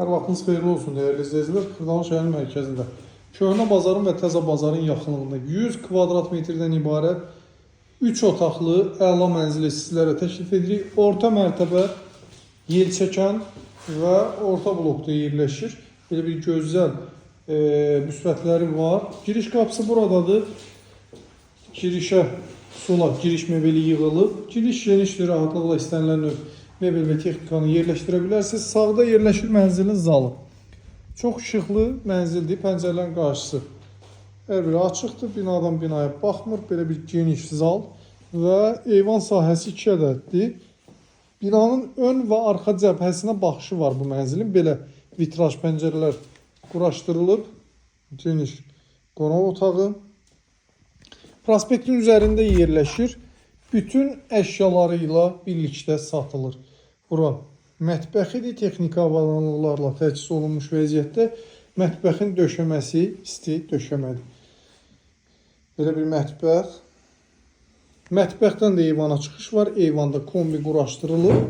Hər vaxtınız xeyirli olsun dəyərli izləyicilər. Xırdalan şəhərin mərkəzində Köhnə bazarın və Təzə bazarın yaxınlığında 100 kvadrat metrdən ibarət 3 otaqlı əla mənzili sizlərə təklif edirik. Orta mərtəbə, yel çəkən və orta blokda yerləşir. Belə bir gözəl müsbətləri var. Giriş qapısı buradadır. Girişə sola giriş mebeli yığılıb. Giriş genişdir, rahatlıqla istənilən növ mebel və texnikanı yerləşdirə bilərsiniz. Sağda yerləşir mənzilin zalı. Çox işıqlı mənzildir, pəncərələrin qarşısı. Hər biri açıqdır, binadan binaya baxmır. Belə bir geniş zal və eyvan sahəsi 2 ədəddir. Binanın ön və arxa cəbhəsinə baxışı var bu mənzilin. Belə vitraj pəncərələr quraşdırılıb. Geniş qonaq otağı. Prospektin üzərində yerləşir. Bütün əşyaları ilə birlikdə satılır. Bura mətbəxidir, texniki avadanlıqlarla təchiz olunmuş vəziyyətdə. Mətbəxin döşəməsi isti döşəmədir. Belə bir mətbəx. Mətbəxdən də eyvana çıxış var. Eyvanda kombi quraşdırılıb.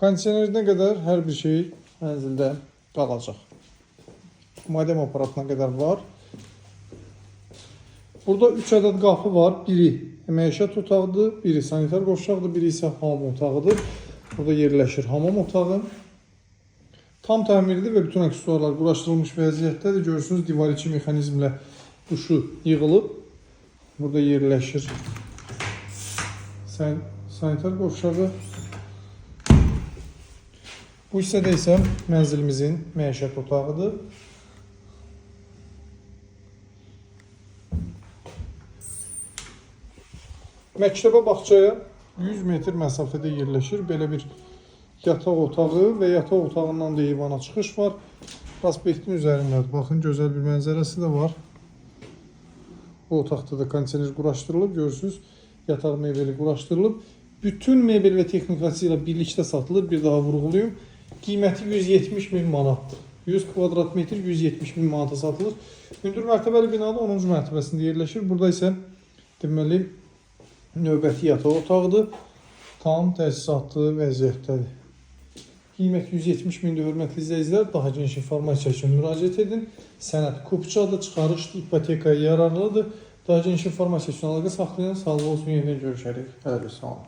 Kondisionerinə qədər hər bir şey mənzildə qalacaq. Madem aparatına qədər var. Burada 3 ədəd qapı var. Biri məişət otağıdır, biri sanitar qovşaqdır, biri isə hamam otağıdır. Burada yerləşir hamam otağı. Tam təmirli və bütün aksesuarlar quraşdırılmış vəziyyətdədir. Görürsünüz divar içi mexanizmlə duşu yığılıb. Burada yerləşir sanitar qovşağı. Bu hissədə isə mənzilimizin məişət otağıdır. Məktəbə bağçaya 100 metr məsafədə yerləşir. Belə bir yataq otağı və yataq otağından da eyvana çıxış var. Prospektin üzərindədir. Baxın, gözəl bir mənzərəsi də var. Bu otaqda da kondisioner quraşdırılıb, görürsünüz. Yataq mebeli quraşdırılıb. Bütün mebel və texnikası ilə birlikdə satılır. Bir daha vurğulayım. Qiyməti 170 min manatdır. 100 kvadrat metr 170 min manata satılır. Hündür mərtəbəli binada 10-cu mərtəbəsində yerləşir. Burada isə deməli növbəti yataq otağıdır. Tam təchizatlı vəziyyətdədir. Qiymət 170 mindir hörmətli izləyicilər. Daha geniş informasiya üçün müraciət edin. Sənəd kupçadır, çıxarışdır, ipotekaya yararlıdır. Daha geniş informasiya üçün əlaqə saxlayın. Sağ olsun, yenidən görüşərik. Hələ bir salam.